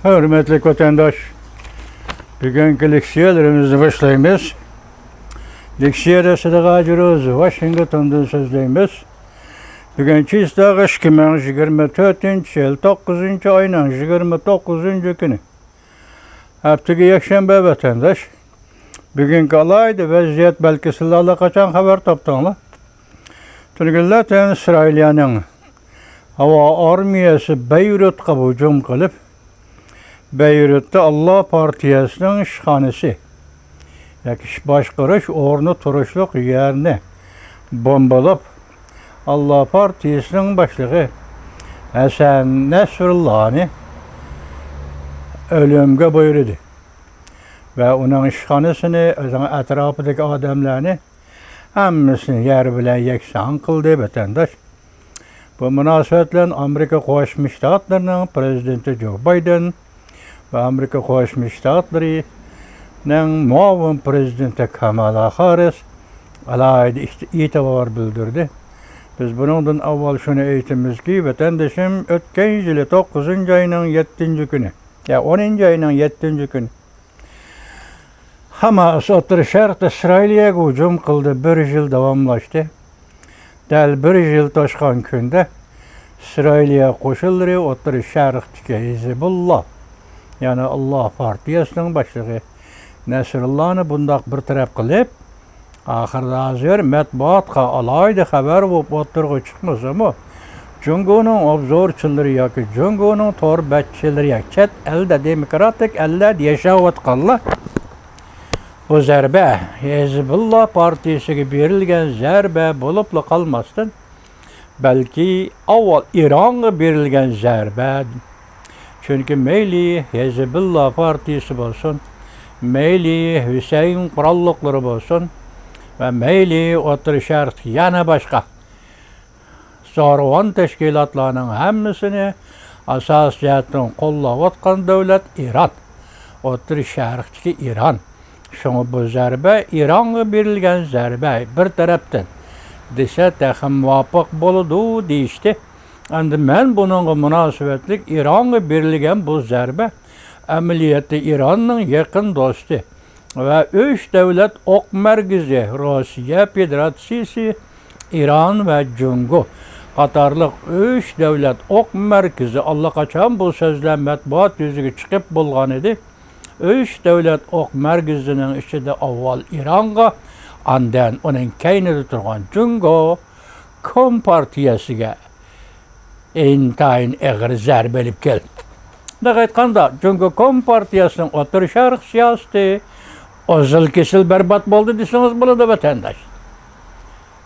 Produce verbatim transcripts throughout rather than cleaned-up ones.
ھۆرمەتلىك ۋەتەنداش، بۈگۈنكى لېكسىيەلىرىمىزنى باشلايمىز. لېكسىيەدە سىدىق ھاجى روزى، ۋاشىنگتوندىن سۆزلەيمىز. بۈگۈن چىسداغ ئىككى مىڭ يىگىرمە تۆتىنچى يىل، توققۇزىنچى ئاينىڭ يىگىرمە توققۇزىنچى كۈنى. ھەپتىگە يەكشەنبە، ۋەتەنداش. بۈگۈنكى ئالاھىدە ۋەزىيەت، بەلكى سىلەر ئاللىقاچان خەۋەر تاپتىڭلار. تۈنۈگۈنلەتەن ئىسرائىلىيەنىڭ ھاۋا ئارمىيەسى بەيرۇتقا ھۇجۇم قىلىپ، بەيرۇتتا ئاللا پارتىيەسىنىڭ ئىشخانىسى ياكى ئىش باشقۇرۇش ئورنى تۇرۇشلۇق يەرنى بومبىلاپ، ئاللا پارتىيىسىنىڭ باشلىقى ھەسەن نەسرۇللانى ئۆلۈمگە بۇيرۇدى ۋە ئۇنىڭ ئىشخانىسىنى، ئۆزىنىڭ ئەتراپىدىكى ئادەملەرنى ھەممىسىنى يەر بىلەن يەكسان قىلدى، ۋەتەنداش. بۇ مۇناسىۋەت بىلەن ئامېرىكا قوشما شتاتلىرىنىڭ پىرېزىدېنتى جو بايدېن ۋە ئامېرىكا قوشما شتاتلىرىنىڭ مۇئاۋىن پىرېزىدېنتى كامالا خاررىس ئالاھىدە ئېتىبار بىلدۈردى. بىز بۇنىڭدىن ئاۋۋال شۇنى ئېيتىمىزكى، ۋەتەندىشىم، ئۆتكەن يىلى توققۇزىنچى ئاينىڭ يەتتىنچى كۈنى، يا ئونىنچى ئاينىڭ يەتتىنچى كۈنى، ھاماس ئوتتۇرا شەرقتە ئىسرائىلىيەگە ھۇجۇم قىلدى، بىر يىل داۋاملاشتى. دەل بىر يىل توشقان كۈندە ئىسرائىلىيە قوشۇنلىرى ئوتتۇرا شەرقتىكى ھېزبۇللا، يەنى ئاللا پارتىيەسىنىڭ باشلىقى نەسرۇللانى بۇنداق بىر تەرەپ قىلىپ، ئاخىرىدا ھازىر مەتبۇئاتقا ئالاھىدە خەۋەر بولۇپ ئوتتۇرىغا چىقمىسىمۇ، جۇڭگونىڭ ئوبزورچىلىرى ياكى جۇڭگونىڭ تور بەتچىلىرى ياكى چەت ئەلدە، دېموكراتىك ئەللەردە ياشاۋاتقانلار بۇ زەربە ھېزبۇللا پارتىيىسىگە بېرىلگەن زەربە بولۇپلا قالماستىن، بەلكى ئاۋۋال ئىرانغا بېرىلگەن زەربە. چۈنكى مەيلى ھېزبۇللا پارتىيىسى بولسۇن، مەيلى ھۈسەيىن قوراللىقلىرى بولسۇن ۋە مەيلى ئوتتۇرا شەرقتىكى يەنە باشقا زورۋان تەشكىلاتلارنىڭ ھەممىسىنى ئاساسىي جەھەتتىن قوللاۋاتقان دۆلەت ئىران، ئوتتۇرا شەرقتىكى ئىران. شۇڭا بۇ زەربە ئىرانغا بېرىلگەن زەربە بىر تەرەپتىن دېسە تېخى مۇۋاپىق بولىدۇ دېيىشتى. ئەمدى مەن بۇنىڭغا مۇناسىۋەتلىك ئىرانغا بېرىلگەن بۇ زەربە ئەمەلىيەتتە ئىراننىڭ يېقىن دوستى ۋە ئۈچ دۆلەت ئوق مەركىزى، روسىيە فېدېراتسىيىسى، ئىران ۋە جۇڭگو قاتارلىق ئۈچ دۆلەت ئوق مەركىزى، ئاللىقاچان بۇ سۆزلەر مەتبۇئات يۈزىگە چىقىپ بولغان ئىدى. ئۈچ دۆلەت ئوق مەركىزىنىڭ ئىچىدە ئاۋۋال ئىرانغا، ئاندىن ئۇنىڭ كەينىدە تۇرغان جۇڭگو كومپارتىيەسىگە ئىنتايىن ئېغىر زەربە ئېلىپ كەلدى. مۇنداق ئېيتقاندا، جۇڭگو كومپارتىيەسىنىڭ ئوتتۇرا شەرق سىياسىتى ئۇزۇل-كېسىل بەربات بولدى دېسىڭىز بولىدۇ، ۋەتەنداش.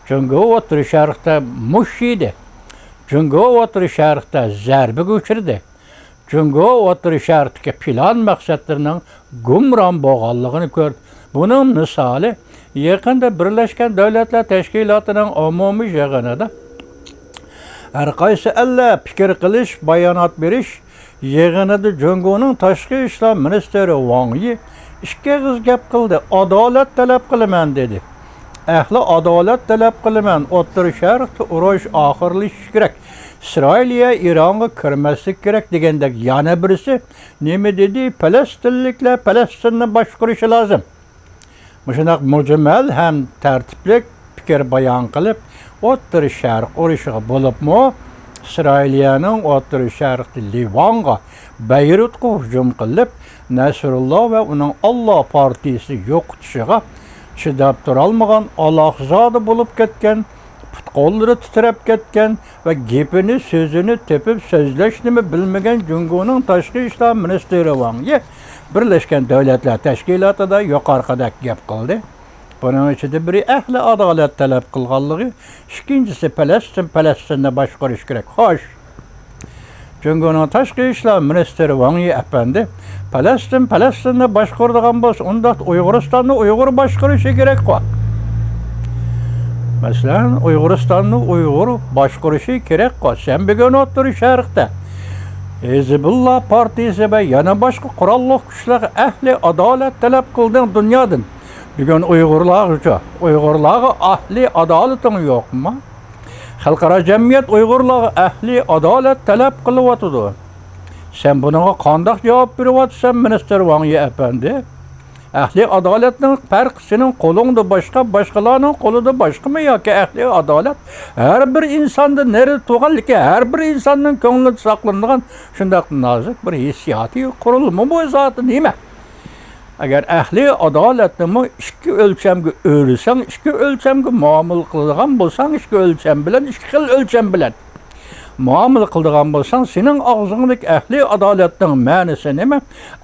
جۇڭگو ئوتتۇرا شەرقتە مۇش يېدى. جۇڭگو ئوتتۇرا شەرقتە زەربىگە ئۇچرىدى. جۇڭگو ئوتتۇرا شەرقتىكى پىلان مەقسەتلىرىنىڭ گۇمران بولغانلىقىنى كۆردى. بۇنىڭ مىسالى، يېقىندا بىرلەشكەن دۆلەتلەر تەشكىلاتىنىڭ ئومۇمىي يىغىنىدا ھەر قايسى ئەللەر پىكىر قىلىش، بايانات بېرىش يىغىنىدا جۇڭگونىڭ تاشقى ئىشلار مىنىستىرى ۋاڭ يى ئىككى ئېغىز گەپ قىلدى، ئادالەت تەلەپ قىلىمەن دېدى. ئەھلى ئادالەت تەلەپ قىلىمەن، ئوتتۇرا شەرقتە ئۇرۇش ئاخىرلىشىشى كېرەك، ئىسرائىلىيە ئىرانغا كىرمەسلىكى كېرەك دېگەندەك يەنە بىرسى نېمە دېدى؟ پەلەستىنلىكلەر پەلەستىننى باشقۇرۇشى لازىم. مۇشۇنداق مۇجمەل ھەم تەرتىپلىك پىكىر بايان قىلىپ، ئوتتۇرا شەرق ئۇرۇشىغا، بولۇپمۇ ئىسرائىلىيەنىڭ ئوتتۇرا شەرقتە لىۋانغا، بەيرۇتقا ھۇجۇم قىلىپ، نەسرۇللا ۋە ئۇنىڭ ئاللا پارتىيىسىنى يوقىتىشىغا چىداپ تۇرالمىغان، ئالاقزادە بولۇپ كەتكەن، پۇت-قوللىرى تىترەپ كەتكەن ۋە گېپىنى، سۆزىنى تېپىپ سۆزلەشنىمۇ بىلمىگەن جۇڭگونىڭ تاشقى ئىشلار مىنىستىرى ۋاڭ يى بىرلەشكەن دۆلەتلەر تەشكىلاتىدا يۇقىرىقىدەك گەپ قىلدى. بۇنىڭ ئىچىدە بىرى ئەھلى ئادالەت تەلەپ قىلغانلىقى، ئىككىنچىسى پەلەستىن، پەلەستىننى باشقۇرۇش كېرەك. خوش. جۇڭگونىڭ تاشقى ئىشلار مىنىستىرى ۋاڭ يى ئەپەندى، پەلەستىن پەلەستىننى باشقۇرىدىغان بولسا، ئۇنداقتا ئۇيغۇرىستاننى ئۇيغۇر باشقۇرۇشى كېرەكقۇ. مەسىلەن، ئۇيغۇرىستاننى ئۇيغۇر باشقۇرۇشى كېرەكقۇ. سەن بۈگۈن ئوتتۇرا شەرقتە ھىزبۇللا پارتىيىسى ۋە يەنە باشقا قوراللىق كۈچلەرگە ئەھلى ئادالەت تەلەپ قىلدىڭ دۇنيادىن. بۈگۈن ئۇيغۇرلارغىچۇ؟ ئۇيغۇرلارغا ئەھلى ئادالىتىڭ يوقمۇ؟ خەلقئارا جەمئىيەت ئۇيغۇرلارغا ئەھلى ئادالەت تەلەپ قىلىۋاتىدۇ. سەن بۇنىڭغا قانداق جاۋاب بېرىۋاتىسەن، مىنىستىر ۋاڭ يى ئەپەندى؟ ئەھلى ئادالەتنىڭ پەرقى سېنىڭ قولۇڭدا باشقا، باشقىلارنىڭ قولىدا باشقىمۇ ياكى ئەھلى ئادالەت ھەر بىر ئىنساندا نېرى تۇغانلىكى، ھەر بىر ئىنساننىڭ كۆڭلىدە ساقلىنىدىغان شۇنداق نازۇك بىر ھېسسىياتىي قۇرۇلمىمۇ زادى نېمە؟ ئەگەر ئەھلى ئادالەتنىمۇ ئىككى ئۆلچەمگە ئۆرۈسەڭ، ئىككى ئۆلچەمگە مۇئامىلە قىلىدىغان بولساڭ، ئىككى ئۆلچەم بىلەن، ئىككى خىل ئۆلچەم بىلەن مۇئامىلە قىلىدىغان بولساڭ، سېنىڭ ئاغزىڭدىكى ئەھلى ئادالەتنىڭ مەنىسى نېمە؟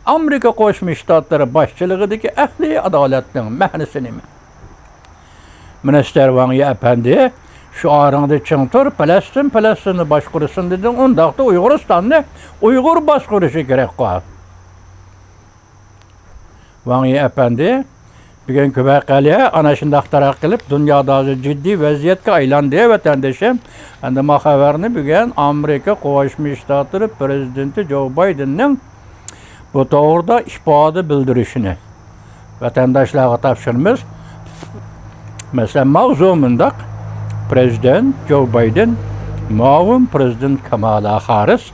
ئامېرىكا قوشما شتاتلىرى باشچىلىقىدىكى ئەھلى ئادالەتنىڭ مەنىسى نېمە؟ مىنىستىر ۋاڭ يى ئەپەندى، شوئارىڭدا چىڭ تۇر، پەلەستىن پەلەستىننى باشقۇرسۇن دېدىڭ، ئۇنداقتا ئۇيغۇرىستاننى ئۇيغۇر باشقۇرۇشى كېرەكقۇ. ۋاڭ يى ئەپەندى، بۈگۈنكى ۋەقەلەر ئانا شۇنداق تەرەققىي قىلىپ، دۇنيادا ھازىر جىددىي ۋەزىيەتكە ئايلاندى، ۋەتەندىشىم. ئەمدى ما خەۋەرنى بۈگۈن ئامېرىكا قوشما شتاتلىرى پىرېزىدېنتى جو بايدېننىڭ بۇ توغرىدا ئىپادە بىلدۈرۈشىنى ۋەتەنداشلارغا تاپشۇرىمىز. مەسىلەن، ماۋزۇ مۇنداق: پىرېزىدېنت جو بايدېن، مۇئاۋىن پىرېزىدېنت كامالا خاررىس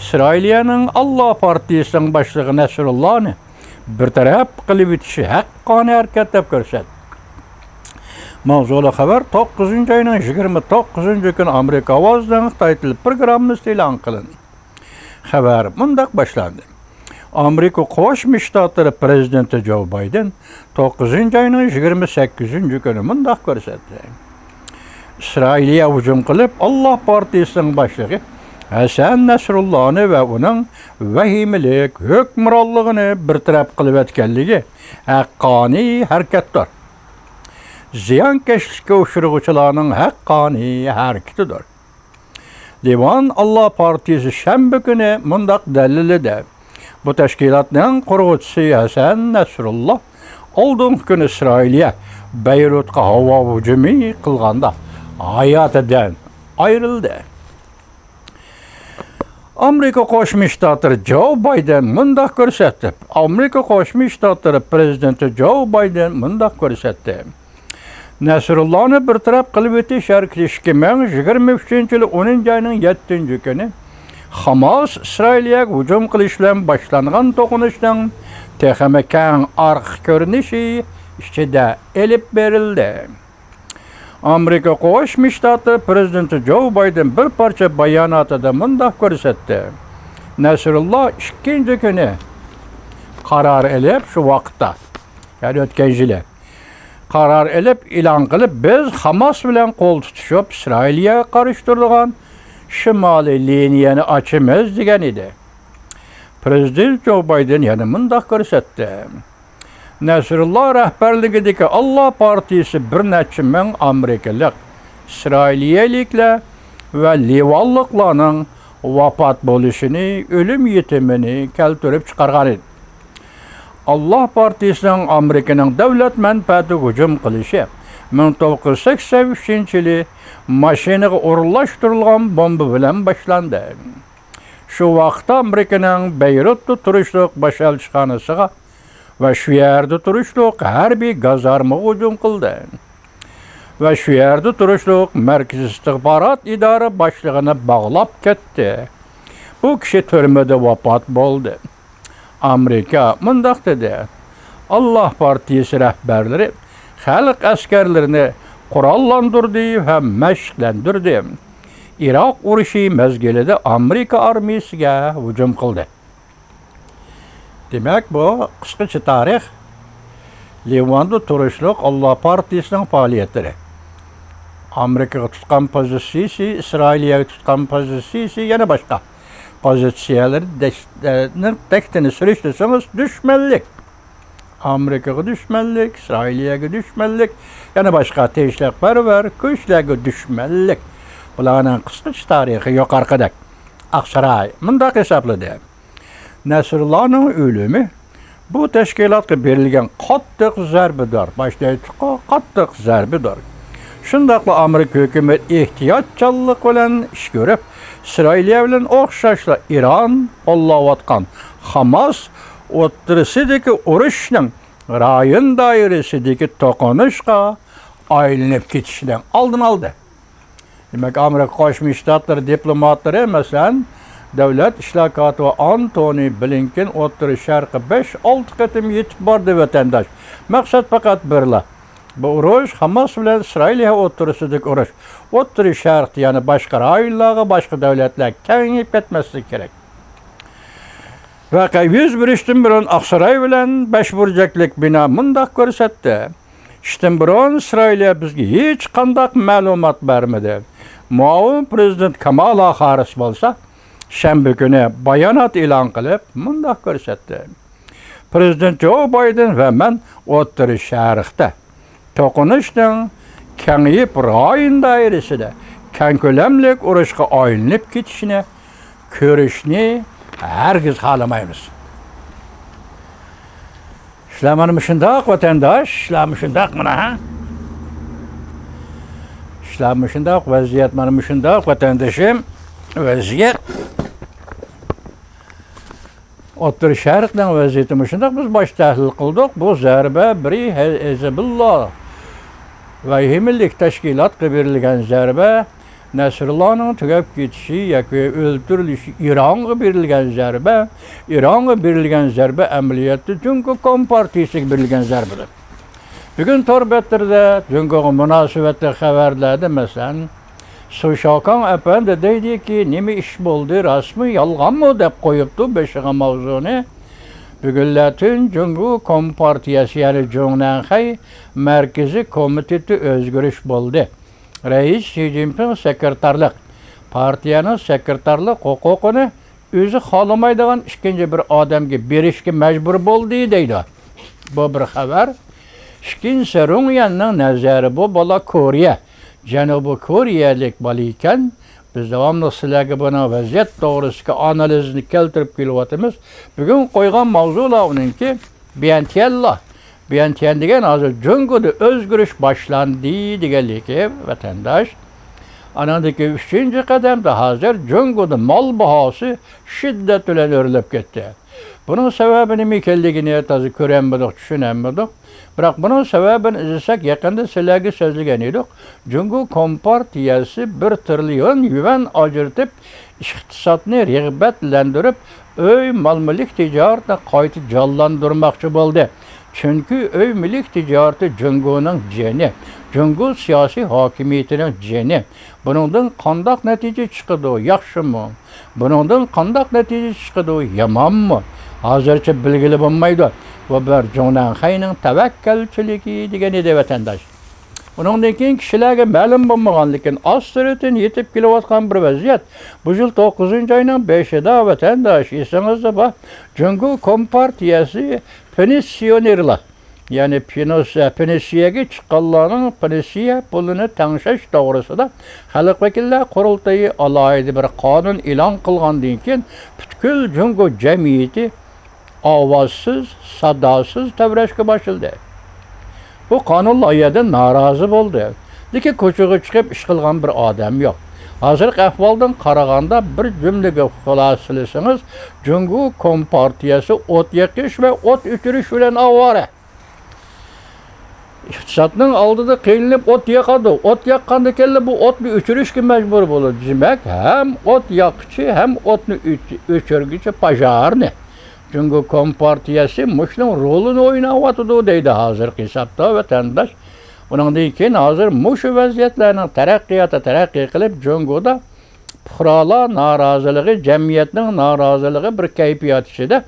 ئىسرائىلىيەنىڭ ئاللا پارتىيىسىنىڭ باشلىقى نەسرۇللانى بىر تەرەپ قىلىۋېتىشى ھەققانىي ھەرىكەت دەپ كۆرسەتتى. ماۋزۇلۇق خەۋەر توققۇزىنچى ئاينىڭ يىگىرمە توققۇزىنچى كۈنى ئامېرىكا ئاۋازىنىڭ خىتاي تىل پروگراممىسىدا ئېلان قىلىندى. خەۋەر مۇنداق باشلاندى: ئامېرىكا قوشما شتاتلىرى پىرېزىدېنتى جو بايدېن توققۇزىنچى ئاينىڭ يىگىرمە سەككىزىنچى كۈنى مۇنداق كۆرسەتتى: ئىسرائىلىيە ھۇجۇم قىلىپ، ئاللا پارتىيىسىنىڭ باشلىقى ھەسەن نەسرۇللانى ۋە ئۇنىڭ ۋەھىمىلىك ھۆكۈمرانلىقىنى بىر تەرەپ قىلىۋەتكەنلىكى ھەققانىي ھەرىكەتتۇر. زىيانكەشلىككە ئۇچرىغۇچىلارنىڭ ھەققانىي ھەرىكىتىدۇر. لىۋان ئاللا پارتىيىسى شەنبە كۈنى مۇنداق دەلىللىدى: بۇ تەشكىلاتنىڭ قۇرغۇچىسى ھەسەن نەسرۇللا ئالدىنقى كۈنى ئىسرائىلىيە بەيرۇتقا ھاۋا ھۇجۇمى قىلغاندا ھاياتىدىن ئايرىلدى. ئامېرىكا قوشما شتاتلىرى جو بايدېن مۇنداق كۆرسەتتى. ئامېرىكا قوشما شتاتلىرى پىرېزىدېنتى جو بايدېن مۇنداق كۆرسەتتى: نەسرۇللانى بىر تەرەپ قىلىۋېتىش ھەرىكىتى ئىككى مىڭ يىگىرمە ئۈچىنچى يىلى ئونىنچى ئاينىڭ يەتتىنچى كۈنى خاماس ئىسرائىلىيەگە ھۇجۇم قىلىش بىلەن باشلانغان توقۇنۇشنىڭ تېخىمۇ كەڭ ئارقا كۆرۈنۈشى ئىچىدە ئېلىپ بېرىلدى. ئامېرىكا قوشما شتاتلىرى پىرېزىدېنتى جو بايدېن بىر پارچە باياناتىدا مۇنداق كۆرسەتتى: نەسرۇللا ئىككىنچى كۈنى قارار ئېلىپ، شۇ ۋاقىتتا، يەنى ئۆتكەن يىلى، قارار ئېلىپ، ئېلان قىلىپ، بىز خاماس بىلەن قول تۇتۇشۇپ، ئىسرائىلىيەگە قارشى تۇرىدىغان شىمالىي لىنىيەنى ئاچىمىز، دېگەن ئىدى. پىرېزىدېنت جو بايدېن يەنە مۇنداق كۆرسەتتى: نەسرۇللا رەھبەرلىكىدىكى ئاللا پارتىيىسى بىر نەچچە مىڭ ئامېرىكىلىق، ئىسرائىلىيەلىكلەر ۋە لىۋانلىقلارنىڭ ۋاپات بولۇشىنى، ئۆلۈم يېتىمىنى كەلتۈرۈپ چىقارغان ئىدى. ئاللا پارتىيىسىنىڭ ئامېرىكىنىڭ دۆلەت مەنپەئەتىگە ھۇجۇم قىلىشى مىڭ توققۇز يۈز سەكسەن ئۈچىنچى يىلى ماشىنىغا ئورۇنلاشتۇرۇلغان بومبا بىلەن باشلاندى. شۇ ۋاقىتتا ئامېرىكىنىڭ بەيرۇتتا تۇرۇشلۇق باش ئەلچىخانىسىغا ۋە شۇ يەردە تۇرۇشلۇق ھەربىي گازارمىغا ھۇجۇم قىلدى ۋە شۇ يەردە تۇرۇشلۇق مەركىزىي ئىستىخبارات ئىدارە باشلىقىنى باغلاپ كەتتى. بۇ كىشى تۈرمىدە ۋاپات بولدى. ئامېرىكا مۇنداق دېدى: ئاللا پارتىيىسى رەھبەرلىرى خەلق ئەسكەرلىرىنى قوراللاندۇردى ۋە مەشىقلەندۈردى. ئىراق ئۇرۇشى مەزگىلىدە ئامېرىكا ئارمىيىسىگە ھۇجۇم قىلدى. دېمەك، بۇ قىسقىچە تارىخ لىۋاندا تۇرۇشلۇق ئاللا پارتىيىسىنىڭ پائالىيەتلىرى. ئامېرىكىغا تۇتقان پوزىتسىيىسى، ئىسرائىلىيەگە تۇتقان پوزىتسىيىسى، يەنە باشقا پوزىتسىيەلىرى دەش-، نىڭ تەكتىنى سۈرۈشتۈرسىڭىز، دۈشمەنلىك. ئامېرىكىغا دۈشمەنلىك، ئىسرائىلىيەگە دۈشمەنلىك، يەنە باشقا تىنچلىقپەرۋەر كۈچلەرگە دۈشمەنلىك. بۇلارنىڭ قىسقىچە تارىخى يۇقىرىقىدەك. ئاقساراي مۇنداق ھېسابلىدى: نەسرۇللانىڭ ئۆلۈمى بۇ تەشكىلاتقا بېرىلگەن قاتتىق زەربىدۇر. باشتا ئېيتتۇققۇ، قاتتىق زەربىدۇر. شۇنداقلا ئامېرىكا ھۆكۈمىتى ئېھتىياتچانلىق بىلەن ئىش كۆرۈپ، ئىسرائىلىيە بىلەن ئوخشاشلا ئىران قوللاۋاتقان خاماس ئوتتۇرىسىدىكى ئۇرۇشنىڭ رايون دائىرىسىدىكى توقۇنۇشقا ئايلىنىپ كېتىشىنىڭ ئالدىنى ئالدى. دېمەك، ئامېرىكا قوشما شتاتلىرى دىپلوماتلىرى، مەسىلەن، دۆلەت ئىشلار كاتىپى ئانتونى بلىنكېن ئوتتۇرا شەرققە بەش-ئالتە قېتىم يېتىپ باردى، ۋەتەنداش. مەقسەت پەقەت بىرلا. بۇ ئۇرۇش ھاماس بىلەن ئىسرائىلىيە ئوتتۇرىسىدىكى ئۇرۇش. ئوتتۇرا شەرقتە، يەنى باشقا رايونلارغا باشقا دۆلەتلەر كېڭىيىپ كەتمەسلىكى كېرەك. ۋەقە يۈز بېرىشتىن بۇرۇن ئاقساراي بىلەن بەشبۇرجەكلىك بىنا مۇنداق كۆرسەتتى: ئىشتىن بۇرۇن ئىسرائىلىيە بىزگە ھېچقانداق مەلۇمات بەرمىدى. مۇئاۋىن پىرېزىدېنت كامالا خارىس بولسا شەنبە كۈنى بايانات ئېلان قىلىپ مۇنداق كۆرسەتتى: پىرېزىدېنت جو بايدېن ۋە مەن ئوتتۇرا شەرقتە توقۇنۇشنىڭ كېڭىيىپ، رايون دائىرىسىدە كەڭ كۆلەملىك ئۇرۇشقا ئايلىنىپ كېتىشىنى كۆرۈشنى ھەرگىز خالىمايمىز. ئىشلار مانا مۇشۇنداق، ۋەتەنداش، ئىشلار مۇشۇنداق مانا، ھە؟ ئىشلار مۇشۇنداق، ۋەزىيەت مانا مۇشۇنداق، ۋەتەندىشىم، ۋەزىيەت. ئوتتۇرا شەرقنىڭ ۋەزىيىتى مۇشۇنداق، بىز باش تەھلىل قىلدۇق. بۇ زەربە بىرى ھەزبۇللا ۋەھىمىلىك تەشكىلاتقا بېرىلگەن زەربە، نەسرۇللانىڭ تۈگەپ كېتىشى ياكى ئۆلتۈرۈلۈشى ئىرانغا بېرىلگەن زەربە، ئىرانغا بېرىلگەن زەربە ئەمەلىيەتتە جۇڭگو كومپارتىيىسىگە بېرىلگەن زەربىدۇر. بۈگۈن تور بەتلىرىدە جۇڭگوغا مۇناسىۋەتلىك خەۋەرلەردە، مەسىلەن، سۇ شاكاڭ ئەپەندى دەيدىكى، نېمە ئىش بولدى، راستمۇ، يالغانمۇ دەپ قويۇپتۇ بېشىغا ماۋزۇنى. بۈگۈنلەتۈن جۇڭگو كومپارتىيەسى، يەنى جۇڭنەنخەي مەركىزىي كومىتېتى ئۆزگىرىش بولدى. رەئىس شى جىنپىڭ سېكرېتارلىق، پارتىيەنىڭ سېكرېتارلىق ھوقۇقىنى ئۆزى خالىمايدىغان ئىككىنچى بىر ئادەمگە بېرىشكە مەجبۇر بولدى، دەيدۇ. بۇ بىر خەۋەر. ئىككىنچىسى، رۇڭيەننىڭ نەزەرى، بۇ بالا كورېيە، جەنۇبىي كورېيەلىك بالا ئىكەن. بىز داۋاملىق سىلەرگە بۇنىڭ ۋەزىيەت توغرىسىدىكى ئانالىزنى كەلتۈرۈپ كېلىۋاتىمىز. بۈگۈن قويغان ماۋزۇلار ئۇنىڭكى بىيەنتيەنلا. بىيەنتيەن دېگەن ھازىر جۇڭگودا ئۆزگىرىش باشلاندى دېگەنلىكى، ۋەتەنداش. ئانىڭدىكى ئۈچىنچى قەدەمدە ھازىر جۇڭگودا مال باھاسى شىددەت بىلەن ئۆرلەپ كەتتى. بۇنىڭ سەۋەبى نېمە ئىكەنلىكىنى تازا كۆرەلمىدۇق، چۈشىنەلمىدۇق. بىراق بۇنىڭ سەۋەبىنى ئىزدىسەك، يېقىندا سىلەرگە سۆزلىگەن ئىدۇق. جۇڭگو كومپارتىيەسى بىر تىرىليون يۈەن ئاجرىتىپ، ئىقتىسادنى رىغبەتلەندۈرۈپ، ئۆي، مال-مۈلۈك تىجارىتىنى قايتا جانلاندۇرماقچى بولدى. چۈنكى ئۆي-مۈلۈك تىجارىتى جۇڭگونىڭ جېنى، جۇڭگو سىياسىي ھاكىمىيىتىنىڭ جېنى. بۇنىڭدىن قانداق نەتىجە چىقىدۇ؟ ياخشىمۇ؟ بۇنىڭدىن قانداق نەتىجە چىقىدۇ؟ يامانمۇ؟ ھازىرچە بىلگىلى بولمايدۇ. بۇ بىر جۇڭنەنخەينىڭ تەۋەككەلچىلىكى دېگەن ئىدى، ۋەتەنداش. ئۇنىڭدىن كېيىن كىشىلەرگە مەلۇم بولمىغان، لېكىن ئاستىرتىن يېتىپ كېلىۋاتقان بىر ۋەزىيەت. بۇ يىل توققۇزىنچى ئاينىڭ بېشىدا، ۋەتەنداش، ئېسىڭىزدە بار، جۇڭگو كومپارتىيەسى پېنسىيونېرلار، يەنى پېنس-، پېنسىيەگە چىققانلارنىڭ پېنسىيە پۇلىنى تەڭشەش توغرىسىدا خەلق ۋەكىللەر قۇرۇلتىيى ئالاھىدە بىر قانۇن ئېلان قىلغاندىن كېيىن، پۈتكۈل جۇڭگو جەمئىيىتى ئاۋازسىز، ساداسىز تەۋرەشكە باشلىدى. بۇ قانۇن لايىھەدىن نارازى بولدى. لېكىن كوچىغا چىقىپ ئىش قىلغان بىر ئادەم يوق. ھازىرقى ئەھۋالدىن قارىغاندا، بىر جۈملىگە خۇلاسىلىسىڭىز، جۇڭگو كومپارتىيەسى ئوت يېقىش ۋە ئوت ئۆچۈرۈش بىلەن ئاۋارە. ئىقتىسادنىڭ ئالدىدا قىينىلىپ ئوت ياقىدۇ. ئوت ياققاندىكىنلا بۇ ئوتنى ئۆچۈرۈشكە مەجبۇر بولىدۇ. دېمەك، ھەم ئوت ياققۇچى، ھەم ئوتنى ئۆچ-، ئۆچۈرگۈچى پاژارنى. جۇڭگو كومپارتىيەسى مۇشۇنىڭ رولىنى ئويناۋاتىدۇ دەيدۇ ھازىرقى ھېسابتا ۋەتەنداش. ئۇنىڭدىن كېيىن ھازىر مۇشۇ ۋەزىيەتلەرنىڭ تەرەققىياتى تەرەققىي قىلىپ، جۇڭگودا پۇقرالار نارازىلىقى، جەمئىيەتنىڭ نارازىلىقى بىر كەيپىيات ئىچىدە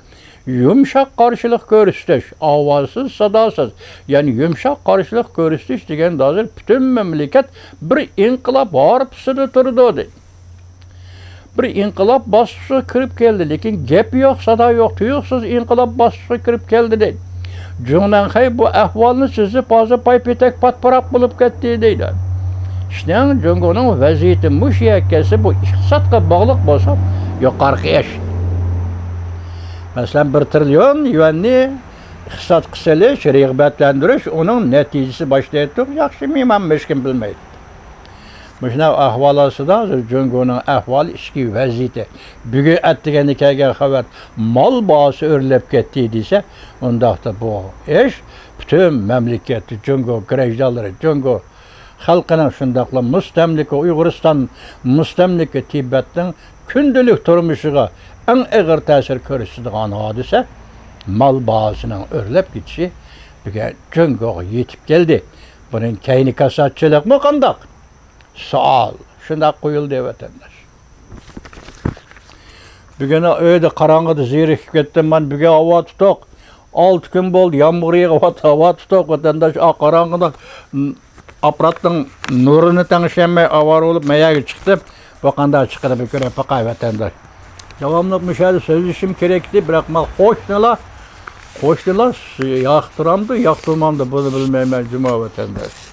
يۇمشاق قارشىلىق كۆرسىتىش، ئاۋازسىز، ساداسىز، يەنى يۇمشاق قارشىلىق كۆرسىتىش دېگەندە ھازىر پۈتۈن مەملىكەت بىر ئىنقىلاب ھارپىسىدا تۇرىدۇ، دەيدۇ. بىر ئىنقىلاب باسقۇچىغا كىرىپ كەلدى، لېكىن گەپ يوق، سادا يوق، تۇيۇقسىز ئىنقىلاب باسقۇچىغا كىرىپ كەلدى، دەيدۇ. جۇڭنەنخەي بۇ ئەھۋالنى سېزىپ، ھازىر پايپېتەك پات-پۇراق بولۇپ كەتتى، دەيدۇ. ئىشنىڭ، جۇڭگونىڭ ۋەزىيىتى مۇشۇ يەرگە كەلسە، بۇ ئىقتىسادقا باغلىق بولسا، يۇقىرىقى ئىش. مەسىلەن، بىر تىرىليون يۈەننى ئىقتىسادقا سېلىش، رىغبەتلەندۈرۈش، ئۇنىڭ نەتىجىسى باشلىنىپ تۇرۇپ، ياخشىمۇ يامانمۇ ھېچكىم بىلمەيدۇ. مۇشۇنداق ئەھۋال ئاستىدا ھازىر جۇڭگونىڭ ئەھۋالى، ئىچكى ۋەزىيىتى. بۈگۈن ئەتىگەندە كەلگەن خەۋەر، مال باھاسى ئۆرلەپ كەتتى دېسە، ئۇنداقتا بۇ ئىش پۈتۈن مەملىكەتتە جۇڭگو گراژدانلىرى، جۇڭگو خەلقىنىڭ، شۇنداقلا مۇستەملىكە ئۇيغۇرىستان، مۇستەملىكە تىبەتنىڭ كۈندىلىك تۇرمۇشىغا ئەڭ ئېغىر تەسىر كۆرسىتىدىغان ھادىسە مال باھاسىنىڭ ئۆرلەپ كېتىشى بۈگۈن جۇڭگوغا يېتىپ كەلدى. بۇنىڭ كەينى كاساتچىلىقمۇ قانداق؟ سوئال شۇنداق قويۇلدى، ۋەتەنداش. بۈگۈن ئۆيدە قاراڭغۇدا زېرىكىپ كەتتىم. مانا بۈگۈن ھاۋا تۇتۇق. ئالتە كۈن بولدى، يامغۇر يېغىۋاتتى، ھاۋا تۇتۇق، ۋەتەنداش. ئا، قاراڭغۇدا، م، ئاپپاراتنىڭ نۇرىنى تەڭشىيەلمەي ئاۋارە بولۇپ، مەيەرگە چىقتىم. بۇ قانداق چىقىدۇ، بىر كۆرۈپ باقاي، ۋەتەنداش. داۋاملىق مۇشۇ يەردە سۆزلىشىم كېرەك ئىدى، بىراق مانا قوشنىلار، قوشنىلار ياقتۇرامدۇ، ياقتۇرمامدۇ، بۇنى بىلمەيمەن جۇمۇ، ۋەتەنداش.